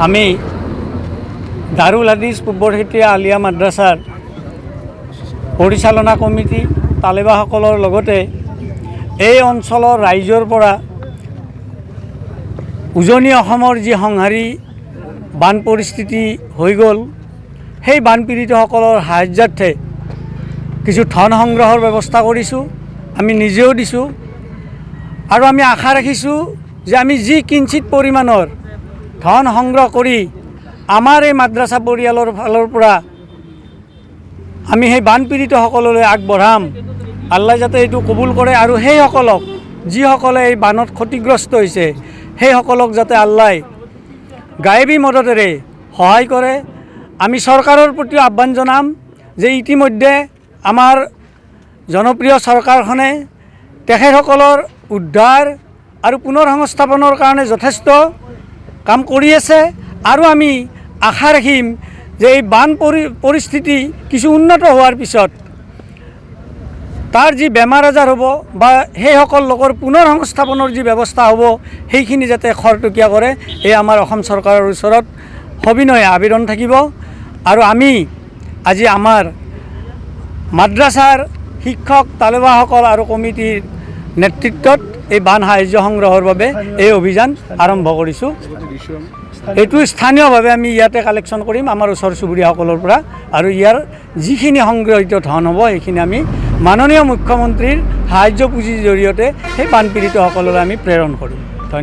আমি দাৰুল হাদিছ পূৰ্বৰসেটীয়া আলিয়া মাদ্ৰাছাৰ পৰিচালনা কমিটি, তালেবাসকলৰ লগতে এই অঞ্চলৰ ৰাইজৰ পৰা উজনি অসমৰ যি সংহাৰী বান পৰিস্থিতি হৈ গ'ল, সেই বানপীড়িতসকলৰ সাহায্যাৰ্থে কিছু ধন সংগ্ৰহৰ ব্যৱস্থা কৰিছোঁ। আমি নিজেও দিছোঁ আৰু আমি আশা ৰাখিছোঁ যে আমি যি কিঞ্চিত পৰিমাণৰ ধন সংগ্ৰহ কৰি আমাৰ এই মাদ্ৰাছা পৰিয়ালৰ ফালৰ পৰা আমি সেই বানপীড়িতসকললৈ আগবঢ়াম, আল্লাই যাতে এইটো কবুল কৰে আৰু সেইসকলক, যিসকলে এই বানত ক্ষতিগ্ৰস্ত হৈছে, সেইসকলক যাতে আল্লাই গায়েবী মদতেৰে সহায় কৰে। আমি চৰকাৰৰ প্ৰতিও আহ্বান জনাম যে ইতিমধ্যে আমাৰ জনপ্ৰিয় চৰকাৰখনে তেখেতসকলৰ উদ্ধাৰ আৰু পুনৰ সংস্থাপনৰ কাৰণে যথেষ্ট কাম কৰি আছে আৰু আমি আশা ৰাখিম যে এই বান পৰিস্থিতি কিছু উন্নত হোৱাৰ পিছত তাৰ যি বেমাৰ আজাৰ হ'ব বা সেইসকল লোকৰ পুনৰ সংস্থাপনৰ যি ব্যৱস্থা হ'ব, সেইখিনি যাতে খৰতকীয়া কৰে, এই আমাৰ অসম চৰকাৰৰ ওচৰত সবিনয়ে আবেদন থাকিব। আৰু আমি আজি আমাৰ মাদ্ৰাছাৰ শিক্ষক, তালেবাসকল আৰু কমিটিৰ নেতৃত্বত এই বান সাহায্য সংগ্ৰহৰ বাবে এই অভিযান আৰম্ভ কৰিছোঁ। এইটো স্থানীয়ভাৱে আমি ইয়াতে কালেকশ্যন কৰিম আমাৰ ওচৰ চুবুৰীয়াসকলৰ পৰা আৰু ইয়াৰ যিখিনি সংগ্ৰহিত ধন হ'ব, সেইখিনি আমি মাননীয় মুখ্যমন্ত্ৰীৰ সাহায্য পুঁজিৰ জৰিয়তে সেই বানপীড়িতসকললৈ আমি প্ৰেৰণ কৰিম।